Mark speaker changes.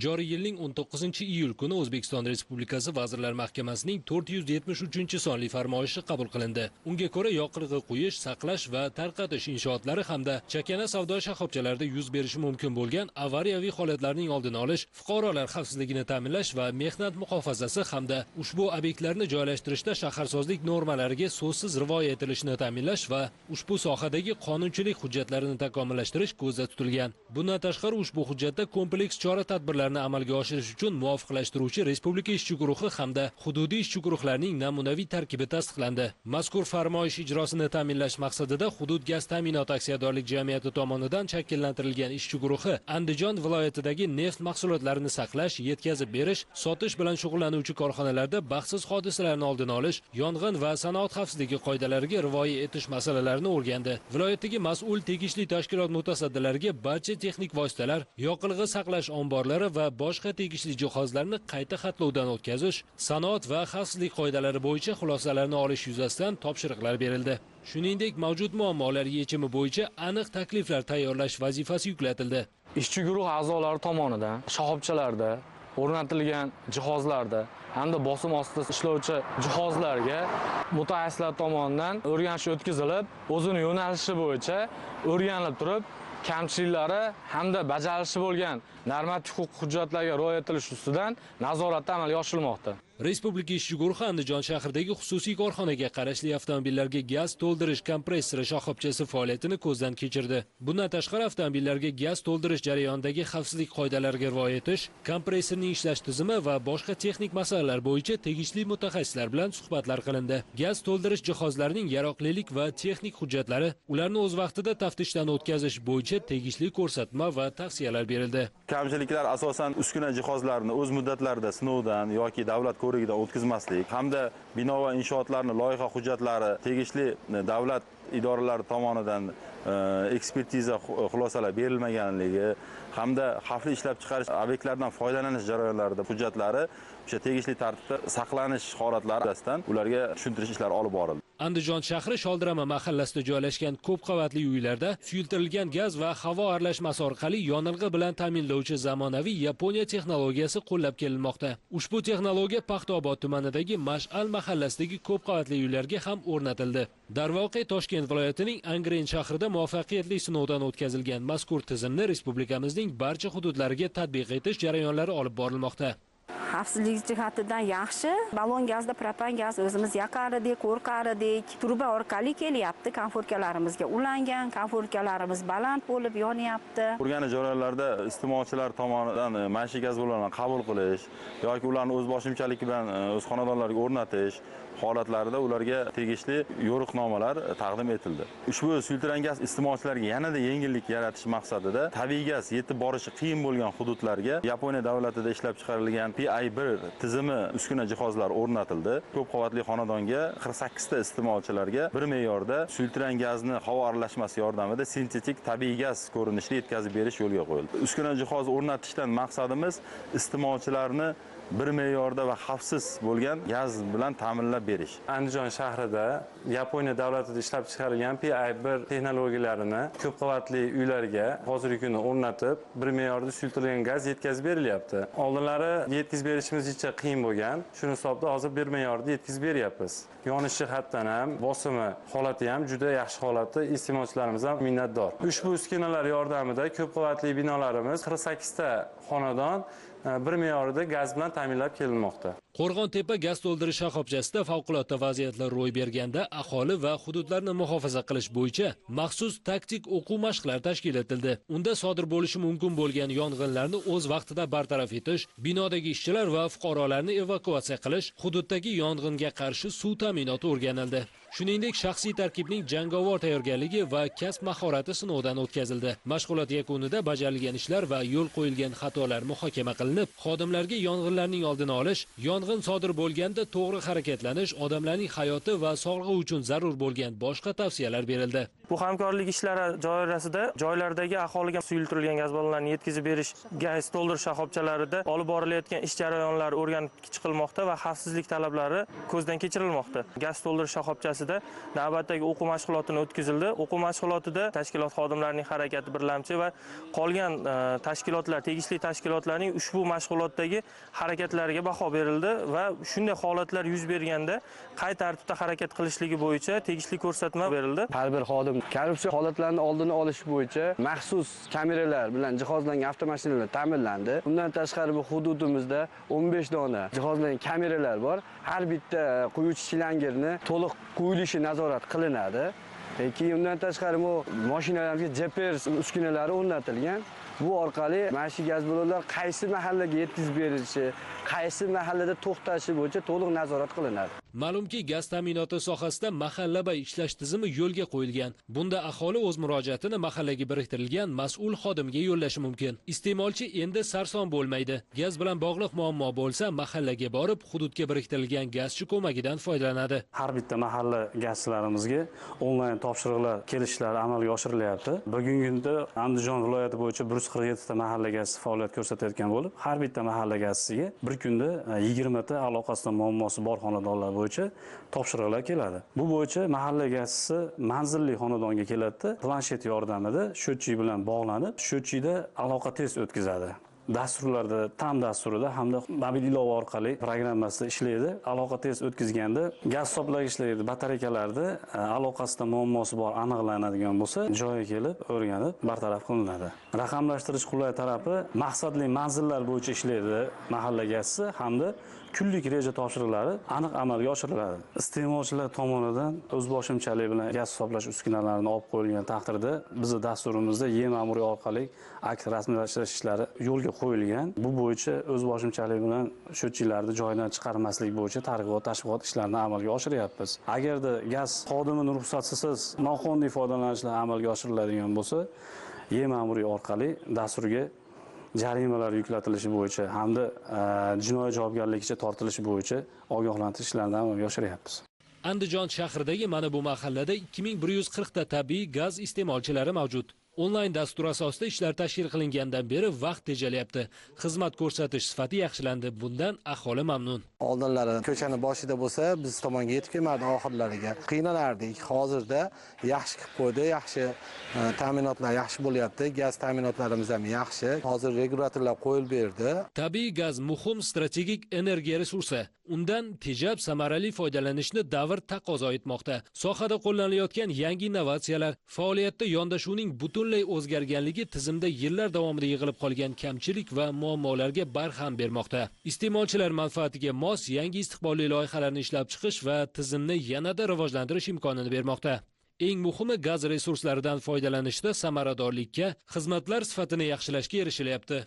Speaker 1: Joriy yilning 19-iyul kuni O'zbekiston Respublikasi Vazirlar Mahkamasining 473-sonli farmoyishi qabul qilindi. Unga ko'ra yoqilg'i quyish, saqlash va tarqatish inshootlari hamda chakana savdo shoxobchalarida yuz berishi mumkin bo'lgan avariyaviy holatlarning oldini olish, fuqarolar xavfsizligini ta'minlash va mehnat muhofazasi hamda ushbu obyektlarni joylashtirishda shaharsozlik normalariga so'zsiz rioya etilishini ta'minlash va ushbu sohadagi qonunchilik hujjatlarini takomillashtirish ko'zda tutilgan. Bundan tashqari ushbu hujjatda kompleks chora-tadbirlarni amalga oshirish uchun muvofiqlashtiruvchi respublika ishchi guruhi hamda hududiy ishchi guruhlarning namunaviy tarkibi tasdiqlandi. Mazkur farmoyish ijrosini ta'minlash maqsadida Hudud gaz ta'minoti aksiyadorlik jamiyati tomonidan shakllantirilgan ishchi guruhi Andijon viloyatidagi neft mahsulotlarini saqlash, yetkazib berish, sotish bilan shug'ullanuvchi korxonalarda baxtsiz hodisalarni oldini olish, yong'in va sanoat xavfsizligi qoidalariga rioya etish masalalarini o'rgandi. Viloyatdagi mas'ul tegishli tashkilot mutasaddilariga barcha texnik vositalar, yoqilg'i saqlash omborlari va boshqa tegishli jihozlarni qayta xatlovdan o'tkazish, sanoat va xavfsizlik qoidalari bo'yicha xulosalarni olish yuzasidan topshiriqlar berildi. Shuningdek, mavjud muammolar yechimi bo'yicha aniq takliflar tayyorlash vazifasi yuklatildi.
Speaker 2: Ishchi guruh a'zolari tomonidan shoxobchalarda o'rnatilgan jihozlarda hamda bosim ostida ishlovchi jihozlarga mutaxassislar tomonidan o'rganish o'tkazilib, o'zini yo'nalishi bo'yicha o'rganilib turib, kamchiliklari hamda bajarilishi bo'lgan normativ huquq hujjatlarga rioya etilishi ustidan nazoratda amalga oshirilmoqda.
Speaker 1: Respublika ishchi guruhi Andijon shahridagi xususiy korxonaga qarashli avtomobillarga gaz to'ldirish kompressori shoxobchasi faoliyatini ko'zdan kechirdi. Bundan tashqari avtomobillarga gaz to'ldirish jarayonidagi xavfsizlik qoidalariga rioya etish, kompressorning ishlash tizimi va boshqa texnik masalalar bo'yicha tegishli mutaxassislar bilan suhbatlar qilindi. Gaz to'ldirish jihozlarining yaroqlilik va texnik hujjatlari, ularni o'z vaqtida taftishdan o'tkazish bo'yicha tegishli ko'rsatma va tavsiyalar berildi.
Speaker 3: Kamchiliklar asosan uskuna jihozlarini o'z muddatlarida sinovdan yoki davlat ko'rigidan o'tkazmaslik hamda bino va inshootlarni loyiha hujjatlari tegishli davlat idoralari tomonidan ekspertiza xulosalar berilmaganligi hamda xavfli ishlab chiqarish obyektlaridan foydalanish jarayonlarida hujjatlari o'sha tegishli tartibda saqlanish holatlari yuzasidan ularga tushuntirish ishlari olib borildi.
Speaker 1: Andijon shahri Sholdirama mahallasida joylashgan ko'p qavatli uylarda suyultirilgan gaz va havo aralashmasi orqali yonilg'i bilan ta'minlovchi zamonaviy Yaponiya texnologiyasi qo'llab kelinmoqda. Ushbu texnologiya Paxtaobod tumanidagi Mash'al mahallasidagi ko'p qavatli uylarga ham o'rnatildi. Darvoqe, Toshkent viloyatining Angren shahrida muvaffaqiyatli sinovdan o'tkazilgan mazkur tizimni respublikamizning barcha hududlariga tatbiq etish jarayonlari olib borilmoqda.
Speaker 4: Xavfsizlik jihatidan yaxshi. Balon gazda propan gaz o'zimiz yoqar edik, qo'rqar edik. Truba orqali kelyapti, konforkalarimizga ulangan, konforkalarimiz baland bo'lib yonyapti.
Speaker 3: O'rganish jarayonlarida iste'molchilar tomonidan maishiy gaz ballonlarini qabul qilish yoki ularni o'z boshimchalik bilan o'z xonadonlariga o'rnatish holatlarida ularga tegishli yo'riqnomalar taqdim etildi. Ushbu suyultirilgan gaz iste'molchilarga yanada yengillik yaratish maqsadida tabiiy gaz yetib borishi qiyin bo'lgan hududlarga Yaponiya davlatida ishlab chiqarilgan PI1 tizimi uskuna jihozlari o'rnatildi. Ko'p qavatli xonadonga 48 ta iste'molchilarga bir me'yorda suyultirilgan gazni havo aralashmasi yordamida sintetik tabiiy gaz ko'rinishida yetkazib berish yo'lga qo'yildi. Uskuna jihoz o'rnatishdan maqsadimiz iste'molchilarni bir me'yorda va xavfsiz bo'lgan gaz bilan ta'minlab berish.
Speaker 2: Andijon shahrida Yaponiya davlatida ishlab chiqarilgan PI1 texnologiyalarini ko'p qavatli uylarga hozirgi kunda o'rnatib, bir me'yorda suyultirilgan gaz yetkazib berilyapti. Oldinlari yetkazib berishimiz jicha qiyin bo'lgan. Shuni hisobda hozir bir me'yorda yetkazib beryapmiz. Yonish jihatdan ham, bosimi holati ham juda yaxshi holatda, iste'molchilarimiz ham minnatdor. Ushbu uskunalar yordamida ko'p qavatli binolarimiz 48 ta xonadon bir me'yorda gaz bilan ta'minlab kelinmoqda.
Speaker 1: Qo'rg'ontepa gaz to'ldirish shoxobchasida favqulodda vaziyatlar ro'y berganda aholi va hududlarni muhofaza qilish bo'yicha maxsus taktik o'quv mashqlar tashkil etildi. Unda sodir bo'lishi mumkin bo'lgan yong'inlarni o'z vaqtida bartaraf etish, binodagi ishchilar va fuqarolarni evakuatsiya qilish, hududdagi yong'inga qarshi suv ta'minoti o'rganildi. Shuningdek, shaxsiy tarkibning jangovar tayyorgarligi va kasb mahorati sinovdan o'tkazildi. Mashg'ulot yakunida bajarilgan ishlar va yo'l qo'yilgan xatolar muhokama qilinib, xodimlarga yong'inlarning oldini olish, yong'in sodir bo'lganda to'g'ri harakatlanish, odamlarning hayoti va sog'lig'i uchun zarur bo'lgan boshqa tavsiyalar berildi.
Speaker 5: Bu hamkorlik ishlari doirasida joylardagi aholiga suyultirilgan gaz ballonlarini yetkazib berish, gaz to'ldirish shoxobchalarida olib borilayotgan ish jarayonlari o'rganib chiqilmoqda va xavfsizlik talablari ko'zdan kechirilmoqda. Gaz to'ldirish shoxobchasida navbatdagi o'quv mashg'ulotini o'tkazildi. O'quv mashg'ulotida tashkilot xodimlarining harakati birlamchi va qolgan tashkilotlar, tegishli tashkilotlarning ushbu mashg'ulotdagi harakatlariga baho berildi va shunday holatlar yuz berganda qay tartibda harakat qilishligi bo'yicha tegishli ko'rsatma berildi.
Speaker 6: Har bir xodim korrupsiya holatlarini oldini olish bo'yicha maxsus kameralar bilan jihozlangan avtomashinalar ta'minlandi. Undan tashqari bu hududimizda 15 dona jihozlangan kameralar bor. Har bitta quyuvchi chilangarni to'liq quyilishi nazorat qilinadi. Keyin undan tashqari bu mashinalarga GPS uskunalari o'rnatilgan. Bu orqali mana shu gaz ballonlar qaysi mahallaga yetkazib berilishi, qaysi mahallada to'xtashi bo'yicha to'liq nazorat qilinadi.
Speaker 1: Ma'lumki, gaz ta'minoti sohasida mahallabay ishlash tizimi yo'lga qo'yilgan. Bunda aholi o'z murojaatini mahallaga biriktirilgan mas'ul xodimga yo'llashi mumkin. Iste'molchi endi sarson bo'lmaydi. Gaz bilan bog'liq muammo bo'lsa, mahallaga borib, hududga biriktirilgan gazchi ko'magidan foydalanadi.
Speaker 2: Har bitta mahalla gazchilarimizga onlayn topshiriqlar kelishlari amalga oshirilyapti. Bugungi kunda Andijon viloyati bo'yicha 147 ta mahalla gazchisi faoliyat ko'rsatayotgan bo'lib, har bitta mahalla gazchisiga bir kunda 20 ta aloqasida muammosi bor xonadonlar bo'yicha topshiriqlar keladi. Bu bo'yicha mahalla gazchisi manzilli xonadonga keladi, planshet yordamida счетчик bilan bog'lanib, счетчикda aloqa test o'tkazadi. Dasturlarda, TAM dasturida hamda mobil ilova orqali programmasida ishlaydi. Aloqa test o'tkazganda gaz hisoblagichlarda, batareykalarda aloqasida muammosi bor aniqlanadigan bo'lsa, joyiga kelib o'rganib bartaraf qilinadi. Raqamlashtirish qulay tarafi maqsadli manzillar bo'yicha ishlaydi mahalla gazchisi hamda kunlik reja topshiriqlari aniq amalga oshiriladi. Iste'molchilar tomonidan o'zboshimchalik bilan gaz hisoblash uskunalarini olib qo'yilgan taqdirda bizning dasturimizda e-ma'muriy orqali akt rasmiylashtirish ishlari yo'lga qo'yilgan. Bu bo'yicha o'zboshimchalik bilan счетчикlarni joyidan chiqarmaslik bo'yicha targ'ibot tashviqot ishlarini amalga oshiryapmiz. Agarda gaz xodimining ruxsatisiz noqonuniy foydalanishlar amalga oshiriladigan bo'lsa, e-ma'muriy orqali dasturga jarimalar yuklatilishi bo'yicha hamda jinoiy javobgarlikka tortilishi bo'yicha ogohlantirish ishlarini amalga oshiryapmiz.
Speaker 1: Andijon shahridagi mana bu mahallada 2140 ta tabiiy gaz iste'molchilari mavjud. Onlayn dastur asosida ishlar tashkil qilingandan beri vaqt tejalyapti. Xizmat ko'rsatish sifati yaxshilandi. Bundan aholi mamnun.
Speaker 7: Oldinlari ko'chani boshida bo'lsa, biz tomonga yetib kelmardi, oxirlariga qiynalardik. Hozirda yaxshi qilib qo'ydi, yaxshi ta'minotlar yaxshi bo'lyapti. Gaz ta'minotlarimiz ham yaxshi. Hozir regulyatorlar qo'yilib berdi.
Speaker 1: Tabiiy gaz muhim strategik energiya resursi. Undan tejab samarali foydalanishni davr taqozo etmoqda. Sohada qo'llanilayotgan yangi innovatsiyalar, faoliyatda yondashuvning butunlay o'zgarganligi tizimda yillar davomida yig'ilib qolgan kamchilik va muammolarga barham bermoqda. Iste'molchilar manfaatiga mos yangi istiqbolli loyihalarni ishlab chiqish va tizimni yanada rivojlantirish imkonini bermoqda. Eng muhimi, gaz resurslaridan foydalanishda samaradorlikka, xizmatlar sifatini yaxshilashga erishilyapti.